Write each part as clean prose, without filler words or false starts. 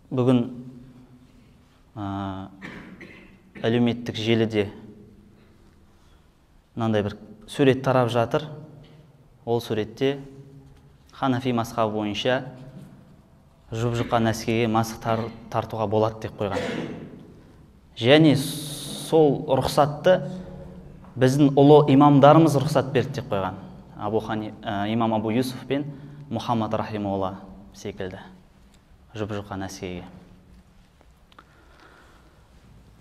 Бүгін әлеуметтік желіде мынандай бір сурет тарап жатыр. Ол суретте Ханафи мазхабы бойынша жұп-жұқа нәскиге масық тартуға болады деп қойған. Және сол рұқсатты біздің ұлы имамдарымыз рұқсат берді деп қойған. Имам Абу Юсуф пен Мұхаммад рахимаулла секілді жұп-жұқа нәскиге.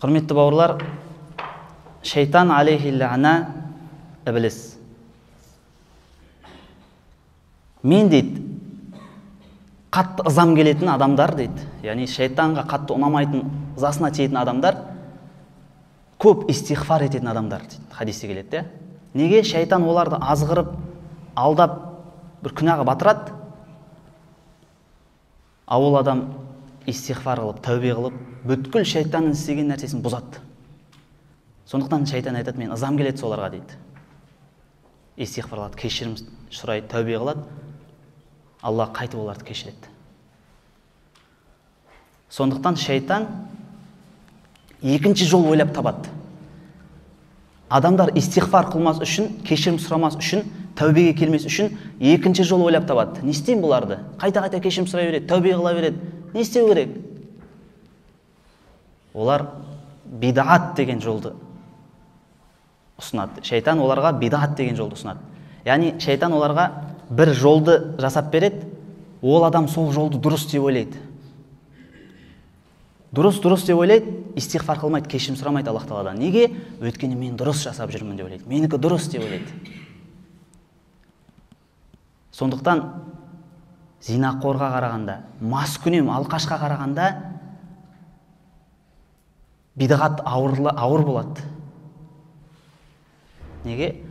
Құрметті бауырлар, шайтан алейхи ләна ібіліс. Мен дейді, қатты ызам келетін адамдар дейді, яғни шайтанға қатты ұнамайтын, ызасына тиетін адамдар, көп истиғфар ететін адамдар дейді, хадисте келеді де. Неге шайтан оларды азғырып, алдап, бір күнәға батырады? А ол адам истиғфар қылып, тәубе қылып, бүткіл шайтанның істеген нәрсесін бұзады. Сондықтан шайтан айтады, мен ызам келеді соларға дейді. Истиғфар қылады, кешірім сұрайды, тәубе қылады. Алла қайтып оларды кешіреді. Сондықтан шайтан екінші жол ойлап табады. Адамдар истиғфар қылмас үшін, кешірім сұрамас үшін, тәубеге келмес үшін екінші жол ойлап табады. Не істеймін бұларды? Қайта-қайта кешірім сұрай береді, тәубе қыла береді. Не істеу керек? Олар бидағат деген жолды ұсынады. Шайтан оларға бидағат деген жолды ұсынады. Яғни шайтан оларға бір жолды жасап береді, ол адам сол жолды дұрыс деп ойлайды. Дұрыс деп ойлайды, истиғфар қылмайды, кешірім сұрамайды Аллах тағаладан. Неге? Өйткені мен дұрыс жасап жүрмін деп ойлайды. Менікі дұрыс деп ойлайды. Сондықтан зинақорға қарағанда, маскүнем алқашқа қарағанда бидағат ауыр болады. Неге?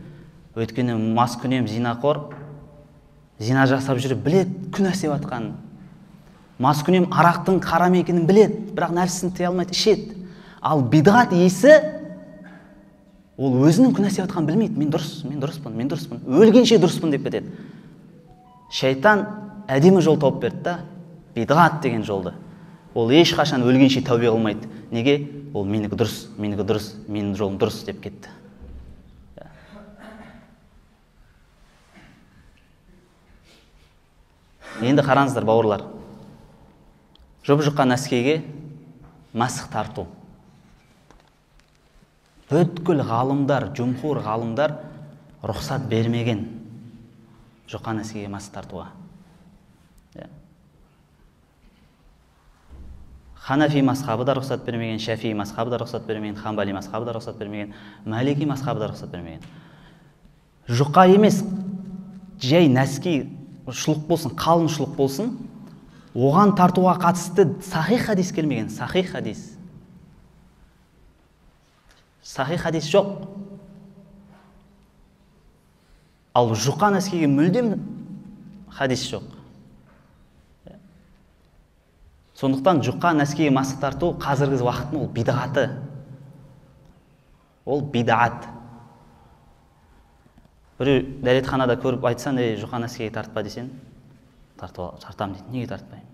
Өйткені маскүнем зинақор зина жасап жүріп біледі күнә істеп жатқанын. Маскүнем арақтың харам екенін біледі, бірақ нәпсісін тыя алмайды, ішеді. Ал бидағат иесі ол өзінің күнә істеп жатқанын білмейді. Мен дұрыс, мен дұрыспын, мен дұрыспын, өлгенше дұрыспын деп кетеді. Шайтан әдемі жол тауып берді да, бидағат деген жолды. Ол ешқашан өлгенше тәубе қылмайды. Неге? Ол менікі дұрыс, менікі дұрыс, менің жолым дұрыс деп кетті. Енді қараңыздар, бауырлар. Жұп-жұқа нәскиге масық тарту. Бүткіл ғалымдар, жумхур ғалымдар рұқсат бермеген жұқа нәскиге масық тартуға. Ханафи мазхабы да рұқсат бермеген, Шафии мазхабы да рұқсат бермеген, Ханбали мазхабы да рұқсат бермеген, Малики мазхабы да рұқсат бермеген. Жұқа емес, жай нәски шұлық болсын, қалың шұлық болсын, оған тартуға қатысты сахих хадис келмеген, сахих хадис. Сахих хадис жоқ. Ал жұқа нәскиге мүлдем хадис жоқ. Сондықтан жұқа нәскиге масық тарту қазіргі уақыттың ол бидағаты. Ол бидағат. Біреу дәретханада көріп айтсаң, ей, жұқа нәскиге тартпа десең, тартамын дейді. Неге тартпаймын?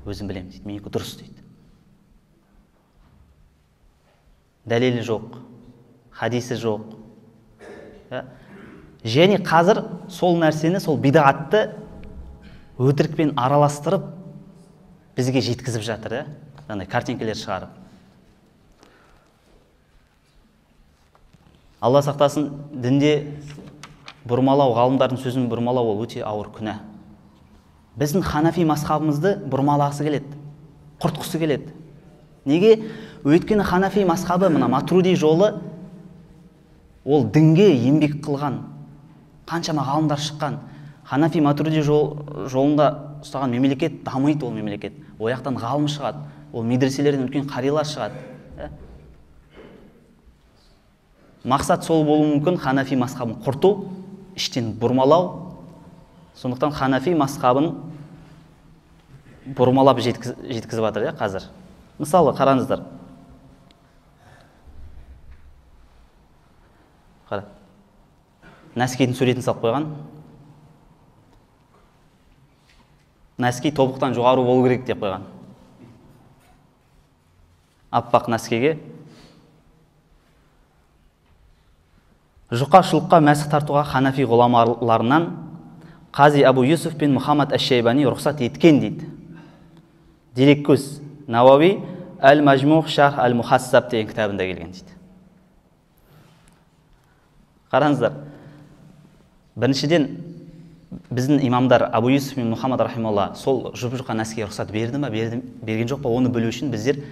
Өзім білемін дейді. Менікі дұрыс дейді. Дәлелі жоқ, хадисі жоқ. Және қазір сол нәрсені, сол бидағатты өтірікпен араластырып бізге жеткізіп жатыр, жаңағыдай картинкалер шығарып. Алла сақтасын, дінде бұрмалау, ғалымдардың сөзін бұрмалау ол өте ауыр күнә. Біздің ханафи мазхабымызды бұрмалағысы келеді, құртқысы келеді. Неге? Өйткені ханафи мазхабы, мына Матуриди жолы, ол дінге еңбек қылған, қаншама ғалымдар шыққан. Ханафи Матуриди жолында ұстаған мемлекет дамиды, ол мемлекет. Ол жақтан ғалым шығады, ол медреселерден үлкен қарилар шығады. Мақсат сол болуы мүмкін, ханафи мазхабын құрту, іштен бұрмалау. Сондықтан ханафи мазхабын бұрмалап жеткізіп жатыр қазір. Мысалы, қараңыздар. Қара. Нәскидің суретін салып қойған. Нәски тобықтан жоғары болу керек деп қойған. Аппақ нәскеге. Жұқа шұлыққа мәсіх тартуға ханафи ғұламаларынан Қази Абу Юсуф пен Мұхаммад әш-Шайбани рұқсат еткен дейді. Дереккөз Науауи Әл-Мажмух Шарх әл-Мухассаб деген кітабында келген дейді. Қараңыздар. Біріншіден, біздің имамдар Абу Юсуф пен Мұхаммад рахималла сол жұп-жұқа нәскеге рұқсат берді ма, берген жоқ па, оны білу үшін біздер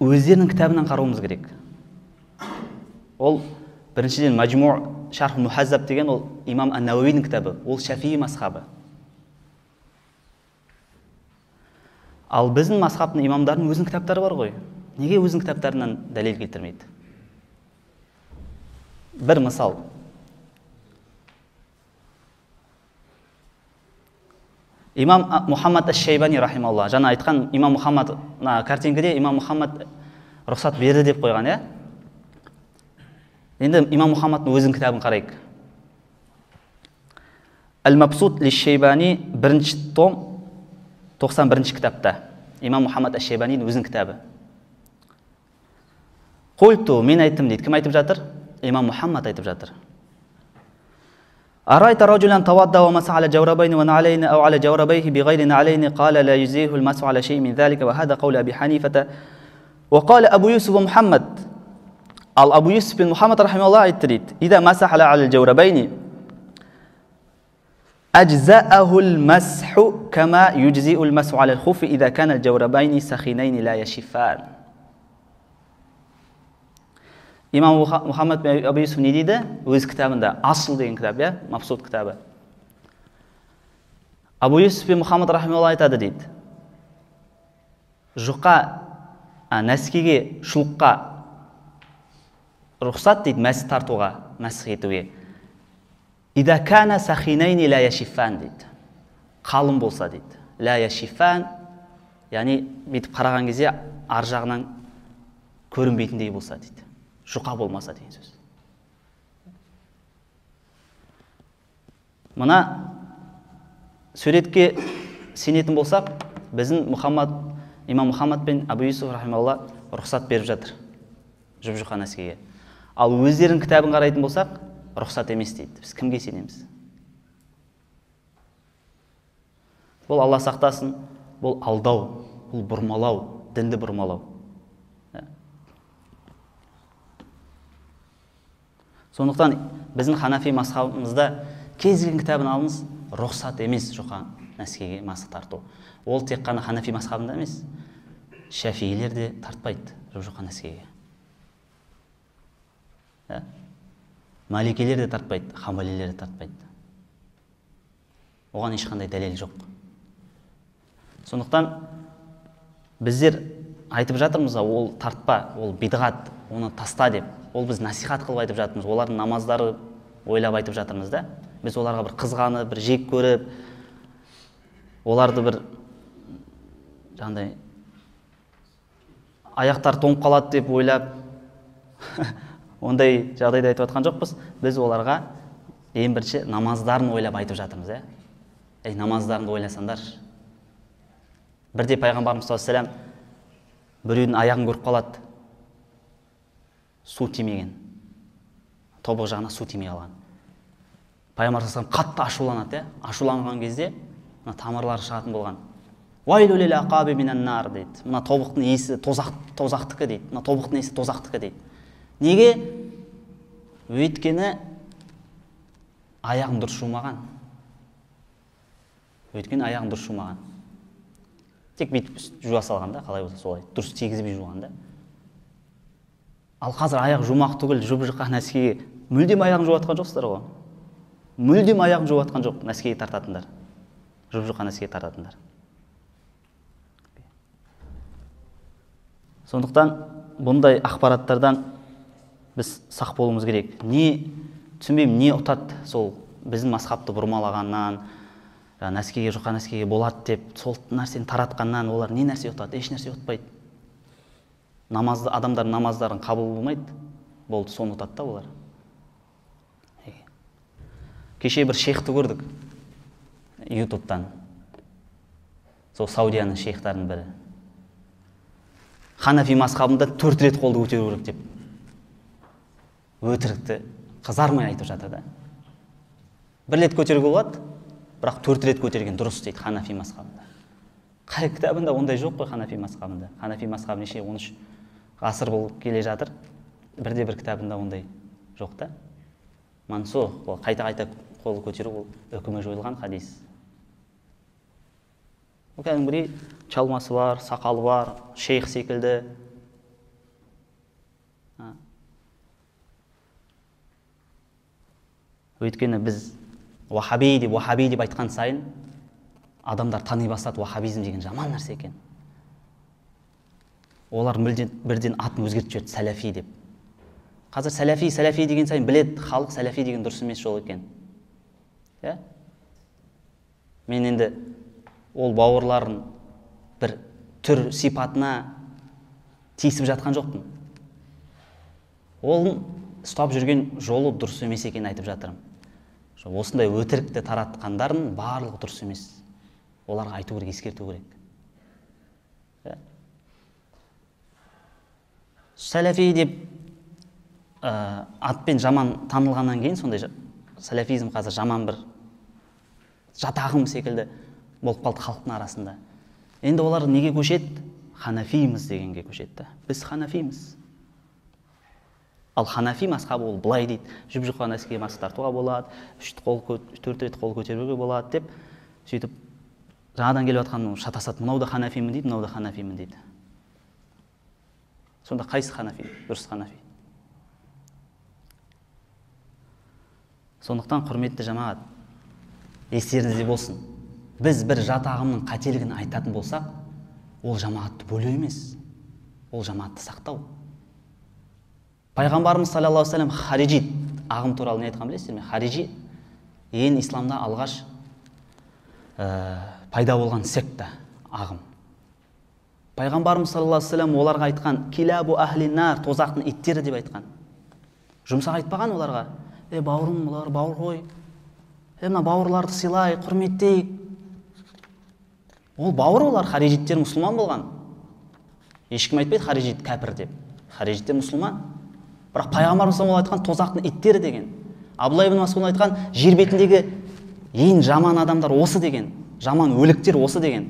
өздерінің кітабынан қарауымыз керек. Ол біріншіден Мажму Шарх Мухаззаб деген ол имам ан-Науауидің кітабы, ол шафии мазхабы. Ал біздің мазхабтың имамдарының өзінің кітаптары бар ғой. Неге өзінің кітаптарынан дәлел келтірмейді? Бір мысал. Имам Мұхаммад әш-Шайбани рахималла, жаңа айтқан имам Мұхаммад, мына картинкеде имам Мұхаммад рұқсат берді деп қойған, иә? Енді имам Мұхаммадтың өзінің кітабын қарайық. Әл-Мабсут лиш-Шайбани 1 том 91 кітапта. Имам Мұхаммад әш-Шайбанидің өзінің кітабы. Қульту, мен айттым дейді. Кім айтып жатыр? Имам Мұхаммад айтып жатыр. Арайта раджулан тавадда ва маса аля джаурабайни ва наалайни ау аля джаурабайхи биғайри наалайни қала ла юзиху л-масу аля шей мин залика ва хада қауля Аби Ханифата ва қала Абу Юсуф ва Мухаммад. Ал Абу Юсуф бен Мухаммад рахималлах айтты дейді. Ида масаха аля джаурабайни أجزأه المسح كما يجزئ المسح على الخف إذا كان الجوربين سخينين لا يشفان. Имам Мұхаммад бен Абу Юсуф не дейді? Өз кітабында, Асыл деген кітап, иә, Мабсут кітабы. Абу Юсуф бен Мұхаммад рахималлах айтады дейді. Жұқа, нәскеге, шұлыққа рұқсат дейді, мәсіх тартуға, мәсіх етуге. Ида кана сахинайни ла яшифан дейді. Қалың болса дейді. Ла яшифан, яғни бүйтіп қараған кезде ар жағынан көрінбейтіндей болса дейді. Жұқа болмаса деген сөз. Мына суретке сенетін болсақ, біздің Мұхаммад, имам Мұхаммад пен Абу Юсуф рахималла рұқсат беріп жатыр жұп-жұқа нәскеге. Ал өздерінің кітабын қарайтын болсақ, рұқсат емес дейді. Біз кімге сенеміз? Бұл Алла сақтасын, бұл алдау, бұл бұрмалау, дінді бұрмалау. Сондықтан біздің ханафи мазхабымызда кез келген кітабын алыңыз, рұқсат емес жұқа нәскеге масық тарту. Ол тек қана ханафи мазхабында емес, шафиилер де тартпайды жұқа нәскеге. Маликилер де тартпайды, хамбалилер де тартпайды. Оған ешқандай дәлел жоқ. Сондықтан біздер айтып жатырмыз, ол тартпа, ол бидғат, оны таста деп. Ол біз насихат қылып айтып жатырмыз, олардың намаздары ойлап айтып жатырмыз да. Біз оларға бір қызғанып, бір жек көріп, оларды бір жаңағыдай аяқтар тоңып қалады деп ойлап, ондай жағдайда айтып жатқан жоқпыз. Біз оларға ең бірінші намаздарын ойлап айтып жатырмыз, ә? Ей, намаздарыңды ойласаңдар. Бірде пайғамбарымыз саллаллаху алейхи вассалам біреудің аяғын көріп қалады. Су тимеген. Тобық жағына су тимей қалған. Пайғамбар саллаллаху алейхи вассалам қатты ашуланады, ә? Ашуланған кезде мына тамырлары шығатын болған. Уайлу лил ақаби минан нар дейді. Мына тобықтың иесі тозақтікі дейді. Мына тобықтың иесі тозақтікі дейді. Неге? Өйткені аяғын дұрыс жумаған. Өйткені аяғын дұрыс жумаған. Тек бүйтіп жуа салған да, қалай болса солай. Дұрыс тигізбей жуған да. Ал қазір аяқ жумақ түгіл, жұп-жұқа нәскеге мүлдем аяғын жуып жатқан жоқсыздар ғой. Мүлдем аяғын жуып жатқан жоқ нәскеге тартатындар. Жұп-жұқа нәскеге тартатындар. Сондықтан бұндай ақпараттардан біз сақ болуымыз керек. Не түсінбеймін, не ұтады сол біздің мазхабты бұрмалағаннан, нәскеге жұқа нәскеге болады деп сол нәрсені таратқаннан олар не нәрсе ұтады? Еш нәрсе ұтпайды. Намазды, адамдар намаздарын қабыл болмайды, болды, соны ұтады да олар. Кеше бір шейхті көрдік ютубтан. Сол Саудияның шейхтарының бірі. Ханафи мазхабында 4 рет қолды көтеру керек деп. Өтірікті қызармай айтып жатыр да. 1 рет көтеруге болады, бірақ 4 рет көтерген дұрыс дейді ханафи мазхабында. Қай кітабында ондай жоқ қой ханафи мазхабында. Ханафи мазхабы неше 13 ғасыр болып келе жатыр. Бірде бір кітабында ондай жоқ та. Мансух, ол қайта-қайта қол көтеру, ол үкімі жойылған хадис. Ол кәдімгідей чалмасы бар, сақалы бар, шейх секілді. Өйткені біз уахаби деп, уахаби деп айтқан сайын адамдар тани бастады, уахабизм деген жаман нәрсе екен. Олар бірден атын өзгертіп жіберді, сәләфи деп. Қазір сәләфи, сәләфи деген сайын біледі, халық сәләфи деген дұрыс емес жол екен. Иә? Мен енді ол бауырларын бір түр сипатына тиісіп жатқан жоқпын. Ол ұстап жүрген жолы дұрыс емес екенін айтып жатырмын. Осындай өтірікті таратқандардың барлығы дұрыс емес. Оларға айту керек, ескерту керек. Сәләфи деп атпен жаман танылғаннан кейін, сондай сәләфизм қазір жаман бір жат ағым секілді болып қалды халықтың арасында. Енді олар неге көшеді? Ханафимыз дегенге көшеді. Біз ханафимыз. Ал ханафи мазхабы ол былай дейді: жұп-жұқа нәске мас тартуға болады, 4 рет қол көтеруге болады деп. Сөйтіп жаңадан келіп жатқан шатасады, мынау да ханафимін дейді, мынау да ханафимін дейді. Сонда қайсы ханафи? Дұрыс ханафи. Сондықтан құрметті жамағат, естеріңізде болсын. Біз бір жат ағымның қателігін айтатын болсақ, ол жамағатты бөлу емес, ол жамағатты сақтау. Пайғамбарымыз саллаллаху алейхи вассалам харижит ағым туралы не айтқан білесіздер ме? Харижи ең исламда алғаш пайда болған секта ағым. Пайғамбарымыз саллаллаху алейхи вассалам оларға айтқан килабу ахли нар, тозақтың иттері деп айтқан. Жұмсақ айтпаған оларға. Бауырым, олар бауыр ғой. Мына бауырларды сыйлай, құрметтейік. Ол бауыр, олар харижиттер мұсылман болған. Ешкім айтпайды харижит кәпір деп. Харижиттер мұсылман. Бірақ пайғамбарымыз ол айтқан тозақтың иттері деген. Абдулла ибн Масғуд айтқан жер бетіндегі ең жаман адамдар осы деген, жаман өліктер осы деген.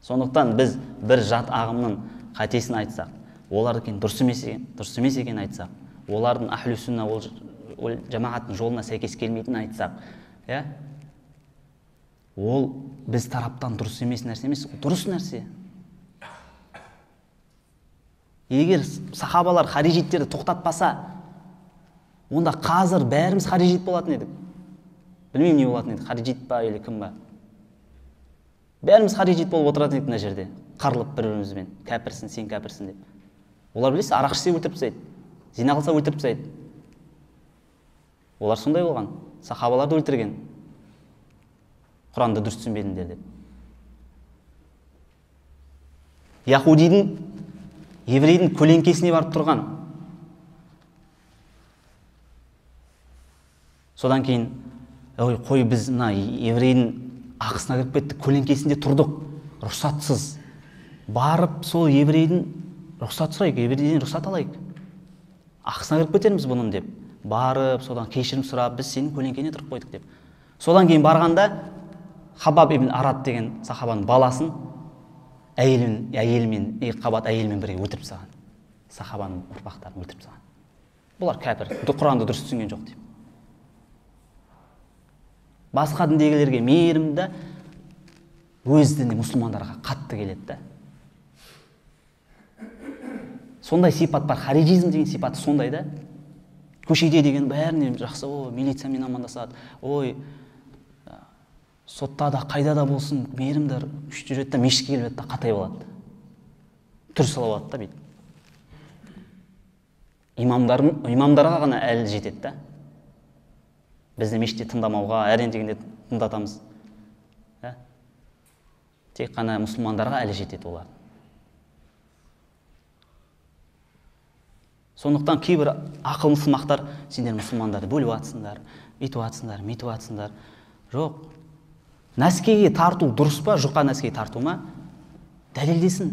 Сондықтан біз бір жат ағымның қатесін айтсақ, олардікі дұрыс емес екен, дұрыс емес екенін айтсақ, олардың ахлю сүнна ол жамағаттың жолына сәйкес келмейтінін айтсақ, иә? Ол біз тараптан дұрыс емес нәрсе емес, дұрыс нәрсе. Егер сахабалар харижиттерді тоқтатпаса, онда қазір бәріміз харижит болатын едік. Білмеймін не болатын едік, харижит па или кім ба. Бәріміз харижит болып отыратын едік мына жерде, қарылып бір-бірімізбен, кәпірсің, сен кәпірсің деп. Олар білесіз, арақ ішсе өлтіріп тастайды, зина қылса өлтіріп тастайды. Олар сондай болған, сахабаларды өлтірген. Құранды дұрыс түсінбедіңдер деп. Яхудидің, еврейдің көлеңкесіне барып тұрған. Содан кейін, ой, қой, біз мына еврейдің ақысына кіріп кеттік, көлеңкесінде тұрдық, рұқсатсыз. Барып сол еврейдің рұқсат сұрайық, еврейден рұқсат алайық. Ақысына кіріп кетерміз бұның деп. Барып, содан кешірім сұрап, біз сенің көлеңкеңе тұрып қойдық деп. Содан кейін барғанда Хабаб ибн Арат деген сахабаның баласын әйелімен, екі қабат әйелімен бірге өлтіріп тастаған. Сахабаның ұрпақтарын өлтіріп тастаған. Бұлар кәпір, Құранды дұрыс түсінген жоқ деп. Басқа діндегілерге мейірімді, өз дінінде мұсылмандарға қатты келеді да. Сондай сипат бар, харижизм деген сипаты сондай да. Көшеде деген бәріне жақсы, ой, милициямен амандасады, ой, сотта да, қайда да болсын, мейірімді күшті жүреді да, мешітке келіп да қатай болады. Түр салып алады да бүйтіп. Имамдарға ғана әлі жетеді да. Бізді мешітте тыңдамауға, әрең дегенде тыңдатамыз. Тек қана мұсылмандарға әлі жетеді олар. Сондықтан кейбір ақыл сымақтар, сендер мұсылмандарды бөліп атсыңдар, үйтіп атсыңдар, митіп атсыңдар. Жоқ. Нәскиге тарту дұрыс па, жұқа нәскиге тарту ма? Дәлелдесін.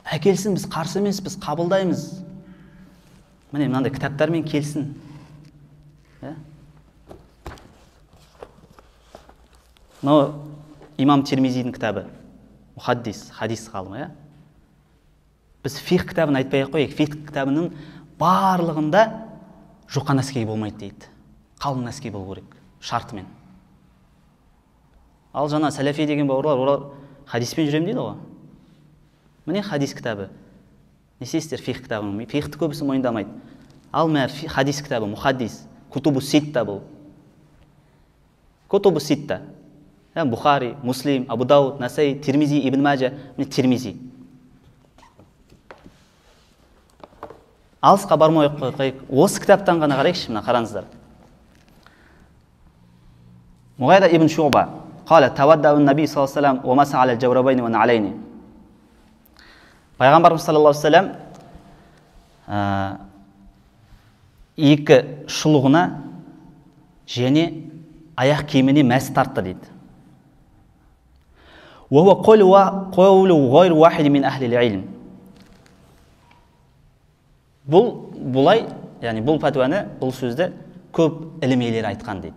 Әкелсін, біз қарсы емеспіз, қабылдаймыз. Міне мынандай кітаптармен келсін. Мынау имам Тирмизидің кітабы, мухаддис, хадис ғалымы, иә? Біз фиқх кітабын айтпай ақ қояйық. Фиқх кітабының барлығында жұқа нәски болмайды дейді. Қалың нәски болу керек, шартымен. Ал жаңа сәләфи деген бауырлар, олар хадиспен жүремін дейді ғой. Міне хадис кітабы. Не істейсіздер фиқх кітабын? Фиқхті көбісі мойындамайды. Ал мә хадис кітабы, мухаддис, кутубу ситта бұл. Кутубу ситта. Бухари, Муслим, Абу Дауд, Насай, Тирмизи, Ибн Мажа, міне Тирмизи. Алысқа бармай қояйық. Осы кітаптан ғана қарайықшы, мына қараңыздар. Муғайра ибн Шуъба قال تودع النبي صلى الله عليه وسلم ومسح على الجوربين ونعلين. Пайғамбарымыз саллаллаху алейхи вассалам екі шұлығына және аяқ киіміне мәс тартты дейді. وهو قول غير واحد من أهل العلم. Бұл бұлай, яғни бұл пәтуаны, бұл сөзді көп ілім иелері айтқан дейді.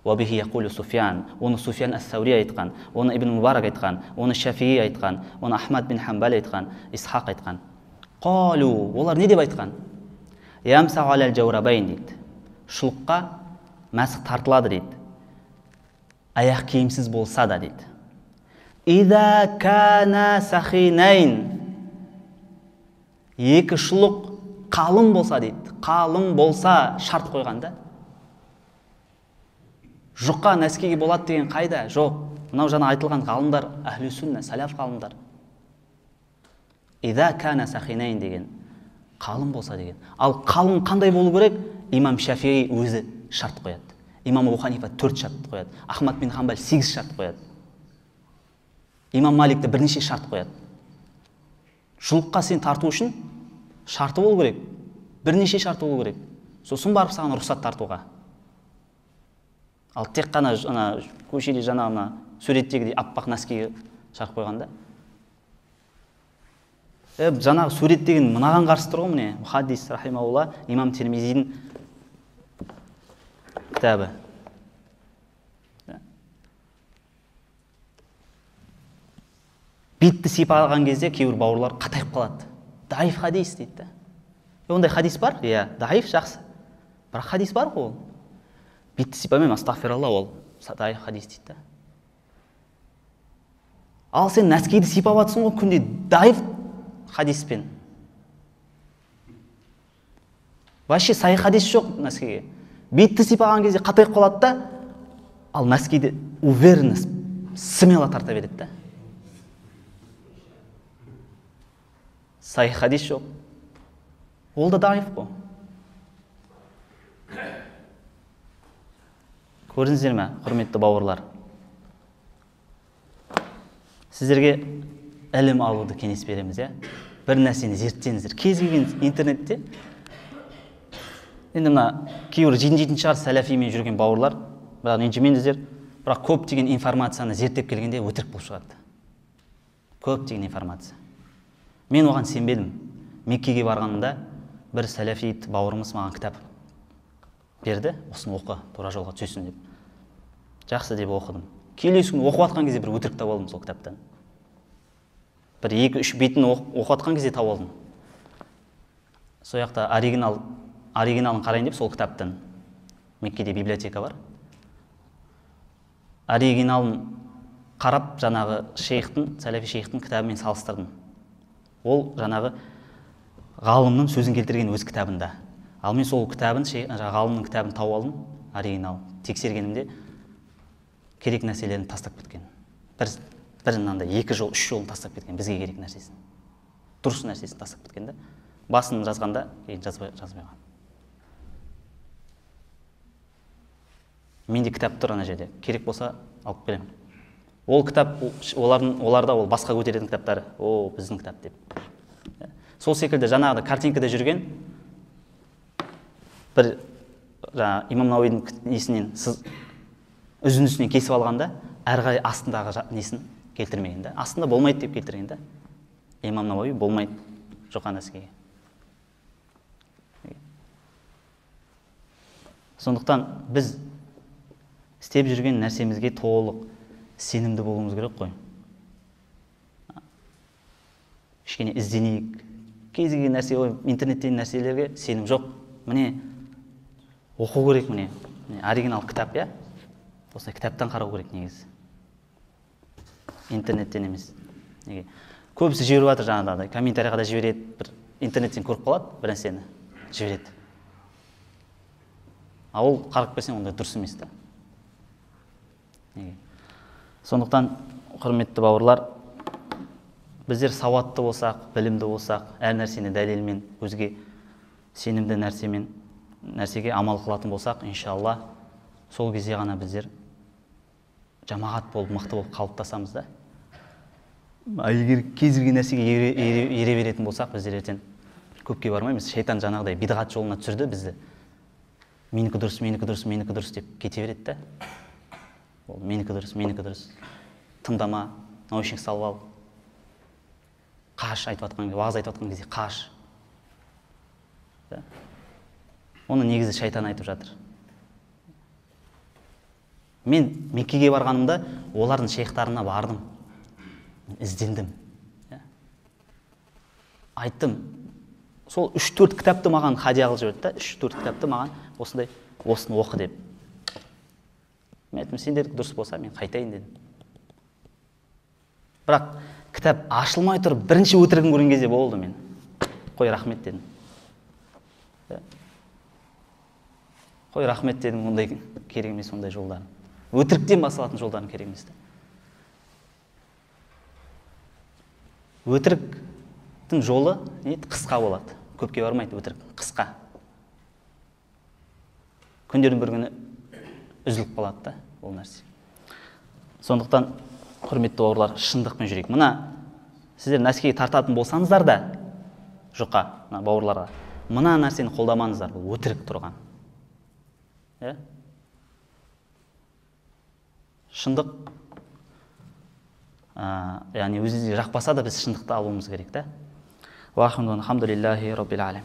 وبه يقول سفيان، оны Суфиян әс-Саури айтқан, оны Ибн Мубарак айтқан, оны Шафии айтқан, оны Ахмад бин Хамбал айтқан, Исхақ айтқан. Қалу, олар не деп айтқан? Ямсаху алал жаурабайн дейді. Шұлыққа мәсіх тартылады дейді. Аяқ киімсіз болса да дейді. Иза кана сахинайн. Екі шұлық қалың болса дейді. Қалың болса шарт қойған да. Жұқа нәскиге болады деген қайда? Жоқ. Мынау жаңа айтылған ғалымдар, әхлі сүнна, салаф ғалымдар. Иза кана сахинайн деген қалың болса деген. Ал қалың қандай болу керек? Имам Шафии өзі шарт қояды. Имам Абу Ханифа 4 шарт қояды. Ахмад бин Хамбал 8 шарт қояды. Имам Малик те бірнеше шарт қояды. Шұлыққа сен тарту үшін шарты болу керек. Бірнеше шарты болу керек. Сосын барып саған рұқсат тартуға. Ал тек қана ана көшеде жаңа ана суреттегідей аппақ нәскиге шарт қойғанда. Жаңағы сурет деген мынаған қарсы тұр ғой, міне мухаддис рахимаулла имам Тирмизидің кітабы. Бетті сипалаған кезде кейбір бауырлар қатайып қалады. Даиф хадис дейді да. Ондай хадис бар? Иә, даиф жақсы. Бірақ хадис бар ғой ол. Бетті сипамаймын, астағфиралла, ол даиф хадис дейді да. Ал сен нәскиді сипап жатсың ғой күнде даиф хадиспен. Вообще сахих хадис жоқ нәскиге. Бетті сипаған кезде қатайып қалады да, ал нәскиді уверенно, смело тарта береді да. Сахих хадис жоқ. Ол да даиф қой. Көрдіңіздер ме, құрметті бауырлар? Сіздерге ілім алуды кеңес береміз, иә? Бір нәрсені зерттеңіздер. Кез келген интернетте енді мына кейбір жетін шығар сәләфимен жүрген бауырлар, бірақ ренжімеңіздер, бірақ көптеген информацияны зерттеп келгенде өтірік болып шығады. Көптеген информация. Мен оған сенбедім. Меккеге барғанымда бір сәләфит бауырымыз маған кітап берді, осыны оқы, тура жолға түсесің деп. Жақсы деп оқыдым. Келесі күні оқып жатқан кезде бір өтірік тауып алдым сол кітаптан. Бір 2-3 бетін оқып жатқан кезде тауып алдым. Сол жақта оригиналын қарайын деп сол кітаптан. Меккеде библиотека бар. Оригиналын қарап жаңағы шейхтің, сәләфи шейхтің кітабымен салыстырдым. Ол жаңағы ғалымның сөзін келтірген өз кітабында. Ал мен сол кітабын, ғалымның кітабын тауып алдым, оригинал. Тексергенімде керек нәрселерін тастап кеткен. Бір мынандай 2 жол, 3 жолын тастап кеткен, бізге керек нәрсесін. Дұрыс нәрсесін тастап кеткен да. Басын жазғанда кейін жазбай қойған. Менде кітап тұр ана жерде. Керек болса алып келемін. Ол кітап оларда ол басқа көтеретін кітаптары. О, біздің кітап деп. Сол секілді жаңағыда картинкада жүрген бір жаңа имам Науидің несінен Үзіндісінен кесіп алғанда, әрі қарай астындағы несін келтірмеген да. Астында болмайды деп келтірген да. Имам Науауи болмайды жұқа нәскиге. Сондықтан біз істеп жүрген нәрсемізге толық сенімді болуымыз керек қой. Кішкене ізденейік. Кез келген нәрсе, интернеттегі нәрселерге сенім жоқ. Міне оқу керек, міне. Оригинал кітап, иә? Осылай кітаптан қарау керек негізі. Интернеттен емес. Неге? Көбісі жіберіп жатыр жаңағыдай, комментарийға да жібереді, бір интернеттен көріп қалады бір нәрсені, жібереді. А ол қарап келсең, ондай дұрыс емес та. Неге? Сондықтан, құрметті бауырлар, біздер сауатты болсақ, білімді болсақ, әр нәрсені дәлелмен, өзге сенімді нәрсемен, нәрсеге амал қылатын болсақ, иншалла, сол кезде ғана біздер жамағат болып, мықты болып қалыптасамыз да. А егер кез келген нәрсеге ере беретін болсақ, біздер ертең көпке бармаймыз. Шайтан жаңағыдай бидғат жолына түсірді бізді. Менікі дұрыс, менікі дұрыс, менікі дұрыс деп кете береді да. Ол менікі дұрыс, менікі дұрыс. Тыңдама, наушник салып ал. Қаш айтып жатқан, уағыз айтып жатқан кезде қаш. Оны негізі шайтан айтып жатыр. Мен Меккеге барғанымда олардың шейхтарына бардым. Іздендім. Айттым. Сол 3-4 кітапты маған хадия қылып жіберді да, 3-4 кітапты маған осындай, осыны оқы деп. Мен айттым, сендердікі дұрыс болса, мен қайтайын дедім. Бірақ кітап ашылмай тұрып, бірінші өтірігін көрген кезде болды мен. Қой рахмет дедім. Қой рахмет дедім, ондай керек емес, ондай жолдарын. Өтіріктен басылатын жолдарын керек емес. Өтіріктің жолы не қысқа болады. Көпке бармайды өтірік, қысқа. Күндердің бір күні үзіліп қалады да ол нәрсе. Сондықтан, құрметті бауырлар, шындықпен жүрейік. Мына сіздер нәскиге тартатын болсаңыздар да, жұқа, мына бауырларға, мына нәрсені қолдамаңыздар, бұл өтірік тұрған. Шындық, яғни өзімізге жақпаса да біз шындықты алуымыз керек, да? Уа ахмиду, алхамдулиллахи раббил аламин.